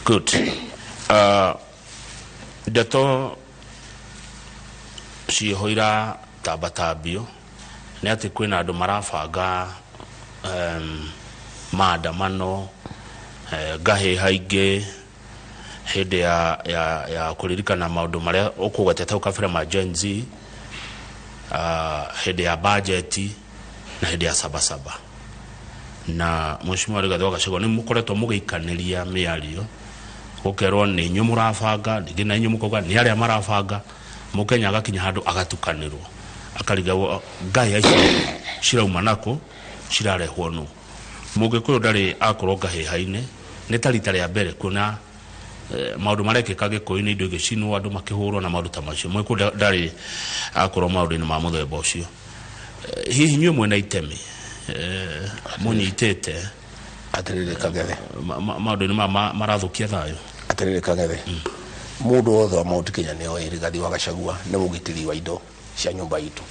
Good. Ndeto ciĩho iratambatambio nĩ atĩ kwĩna andũ marabanga maandamano, ngahĩha ingĩ hĩndĩ ya kũririkana maũndũ marĩa ũkũgwetete hau kabere ma Gen Z, hĩndĩ ya bajeti na hĩndĩ ya Sabasaba. Na Mheshimiwa Rigathĩ wa Gachagua, nĩ mũkoretwo mũgĩikanĩria mĩario, gũkerwo nĩ inyuĩ mũrabanga, ningĩ na inyuĩ mũkauga nĩ arĩa marabanga. Mũkenya agakinya handũ agatukanĩrwo, akarigagwo ngahĩha icio cirauma nakũ, cirarehwo nũ. Mũgĩkũyũ ndarĩ akorwo ngahĩha-inĩ, nĩ ta rita rĩa mbere kuona maũndũ marekĩka Gĩkũyũ-inĩ, indo igĩcinwo, andũ makĩhũrwo na maũndũ ta macio. Mũgĩkũyũ ndarĩ akorwo maũndũ-inĩ ma mũthemba ũcio. Hihi inyuĩ mwĩna itemi mũnyitĩte Atĩrĩrĩ Kang'ethe, maũndũ-inĩ maya marathũkia thayũ? Atĩrĩrĩ Kang'ethe, mũndũ wothe wa Mount Kenya nĩ oĩ Rigathi wa Gachagua nĩ mũgitĩri wa indo cia nyũmba itũ.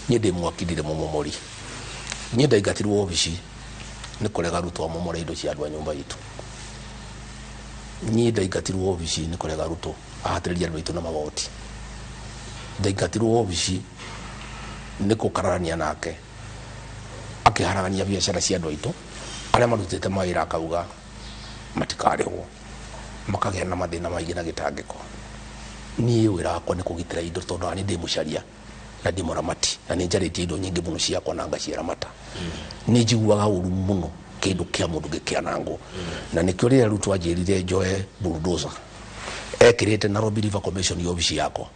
Niĩ ndĩ mwaki, ndirĩ mũmomori. Niĩ ndaingatirwo obici nĩ kũrega Ruto amomore indo cia andũ a nyũmba itũ. Niĩ ndaingatirwo obici nĩ kũrega Ruto ahatĩrĩria andũ aitũ na magoti. Ndaingatirwo obici nĩ kũkararania nake akĩharagania biacara cia andũ aitũ arĩa marutĩte mawĩra, akauga matikarĩhwo, makagĩa na mathĩna maingĩ na gĩtangĩko. Niĩ wĩra wakwa nĩ kũgitĩra indo, tondũ ona niĩ ndĩ mũcaria na ndĩ mũramati, na nĩ njarĩtie indo nyingĩ mũno ciakwa na ngaciramata. Nĩ njiguaga ũru mũno kĩndũ kĩa mũndũ gĩkĩanangwo, na nĩkĩo rĩrĩa Ruto anjĩrire njoe bulldozer ekĩrĩte Nairobi River Commission obici yakwa,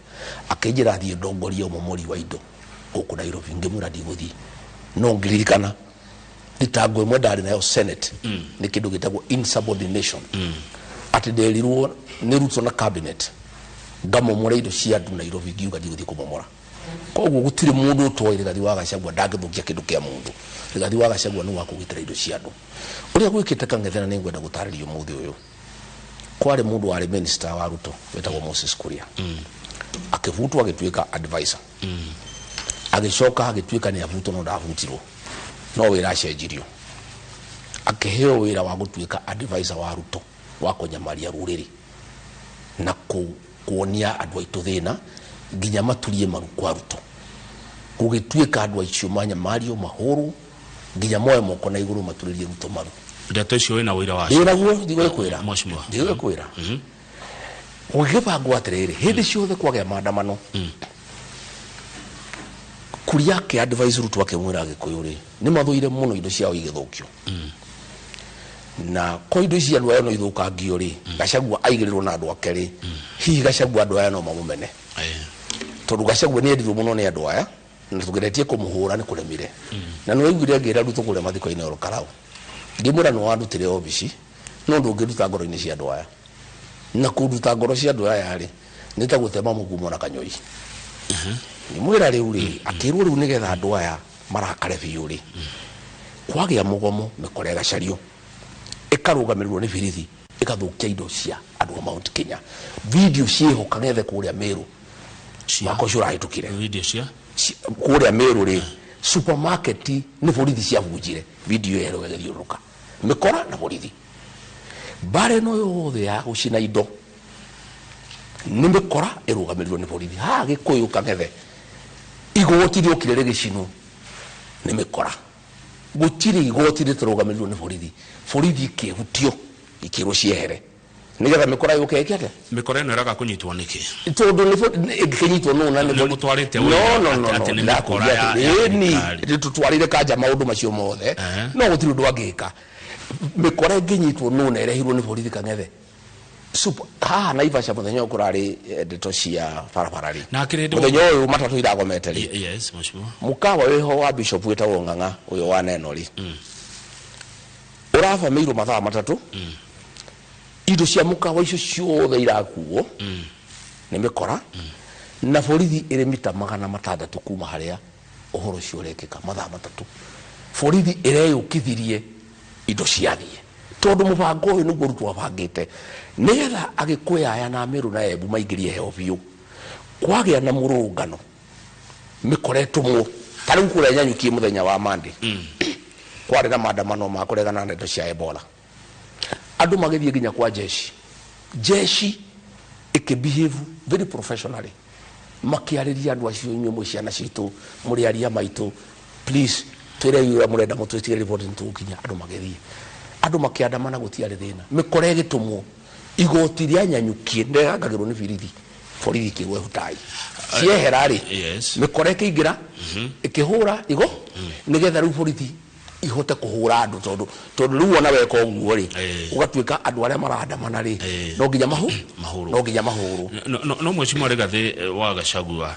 akĩnjĩra thiĩ ndongorie ũmomori wa indo gũkũ Nairobi, ngĩmwĩra ndigũthiĩ. No ngĩririkana thitango ĩmwe ndarĩ nayo Senate, nĩ kĩndũ gĩtagwo insubordination, atĩ nderirwo nĩ Ruto na cabinet ngamomora indo cia andũ Nairobi, ngiuga ndigũthiĩ kũmomora. Koguo gũtirĩ mũndũ ũtoĩ Rigathi wa Gachagua ndangĩthũkia kĩndũ kĩa mũndũ. Rigathi wa Gachagua nĩ wa kũgitĩra indo cia andũ. Ũrĩa gwĩkĩte Kang'ethe, na nĩngwenda gũtarĩria ũmũthĩ ũyũ, kwarĩ mũndũ warĩ minister wa Ruto wetagwo Moses Kuria, akĩbutwo agĩtuĩka advisor, agĩcoka agĩtuĩka nĩ abutwo, no ndabutirwo, no wĩra acenjirio, akĩheo wĩra wa gũtuĩka advisor wa Ruto wa kũnyamaria rũrĩrĩ na kuonia andũ aitũ thĩna nginya maturie maru kwa Ruto. Gũgĩtuĩka andũ acio manyamario, mahũrwo, nginya moe moko na igũrũ maturĩrie Ruto maru. Ndeto icio wĩna ũira wacio? Ndĩnaguo, ndigũgĩkwĩra. Mheshimiwa. Ndigũgĩkwĩra. Gũgĩbangwo atĩrĩrĩ, hĩndĩ ciothe kwagĩa maandamano, Kuria akĩ advise Ruto, akĩmwĩra Agĩkũyũ rĩ nĩ mathũire mũno indo ciao igĩthũkio, na ko indo ici andũ aya no ithũkangio rĩ, Gachagua aigĩrĩrwo na andũ ake rĩ, hihi Gachagua andũ aya no mamũmene, tondũ Gachagua nĩ endirwo mũno nĩ andũ aya na tũgeretie kũmũhũra nĩ kũremire. Na nĩ waiguire ngĩra Ruto kũrĩa mathiko-inĩ Ol Kalou, ngĩmwĩra nĩ wandutire obici, no ndũngĩruta ngoro-inĩ cia andũ aya, na kũnduta ngoro cia andũ aya rĩ nĩ ta gũtema mũgumo na kanyoi. Ngĩmwĩra rĩu rĩ, akĩrwo rĩu nĩgetha andũ aya marakare biũ rĩ, kwagĩa mũgomo, mĩkora ĩgacario, ĩkarũgamĩrĩrwo nĩ birithi, ĩgathũkia indo cia andũ a Mount Kenya. Video ciĩho Kang'ethe kũrĩa Meru mwaka ũcio ũrahĩtũkire. Video cia? Kũrĩa Meru rĩ, supermarket nĩ borithi ciabunjire. Video ĩyo ĩgĩthiũrũrũka, mĩkora na borithi. Mbara ĩno yothe ya gũcina indo nĩ mĩkora ĩrũgamĩrĩrwo nĩ borithi. Haha Gĩkũyũ Kang'ethe, igoti rĩokire rĩgĩcinwo nĩ mĩkora. Gũtirĩ igoti rĩtarũgamĩrĩrwo nĩ borithi. Borithi ikĩhutio, ikĩrwo ciehere nĩgetha mĩkora yũke ĩke atĩa? Mĩkora ĩno ĩraga kũnyitwo nĩkĩ? Tondũ nĩ ĩngĩkĩnyitwo nũ na nĩ Nĩ mũtwarĩte no ũira no no atĩ no nĩ mĩkora ya ĩni thirikari. Tũtwarire kanja maũndũ macio mothe, no gũtirĩ ũndũ angĩka. Mĩkora ĩngĩnyitwo nũ na ĩrehirwo nĩ borithi Kang'ethe? Haha Naivasha mũthenya ũyũ kũrarĩ ndeto cia barabara rĩ, Na hakĩrĩ hĩndĩ mũthenya ũyũ matatũ iragomete rĩ, Yes, mheshimiwa. Mũkawa wĩho wa bishop wĩtagwo Ng'ang'a ũyũ wa Neno rĩ, ũrabamĩirwo mathaa 3. Indo cia mũkawa icio ciothe irakuo nĩ mĩkora, na borithi ĩrĩ mita 600 kuma harĩa ũhoro ũcio ũrekĩka. Mathaa 3 borithi ĩreyũkithirie indo ciathiĩ, tondũ mũbango ũyũ nĩguo Ruto abangĩte nĩgetha Agĩkũyũ aya na Meru na Embu maingĩrie heho biũ. Kwagĩa na mũrũngano, mĩkora ĩtũmwo. Ta rĩu kũrĩa Nyanyukie mũthenya wa Monday kwarĩ na maandamano ma kũregana na ndeto cia Ebola. Andũ magĩthiĩ nginya kwa jeshi, jeshi ĩkĩ behave very professionally, makĩarĩria andũ acio, inyuĩ mwĩ ciana citũ, mũrĩ aria maitũ, please twĩre ũrĩa mũrenda, mũtwĩtire riboti nĩtũgũkinya. Andũ magĩthiĩ, andũ makĩandamana, gũtiarĩ thĩna. Mĩkora ĩgĩtũmwo igoti rĩa Nyanyukie, nĩrĩrangagĩrwo nĩ birithi, borithi ikĩgwa hutai ciehera rĩ, mĩkora ĩkĩingĩra ĩkĩhũra igo nĩgetha rĩu borithi ihote kũhũra andũ, tondũ rĩu ona weka ũguo rĩ, ũgatuĩka andũ arĩa marandamana rĩ, no nginya mahu Mahũrwo. No nginya mahũrwo. No mheshimiwa Rigathi wa Gachagua,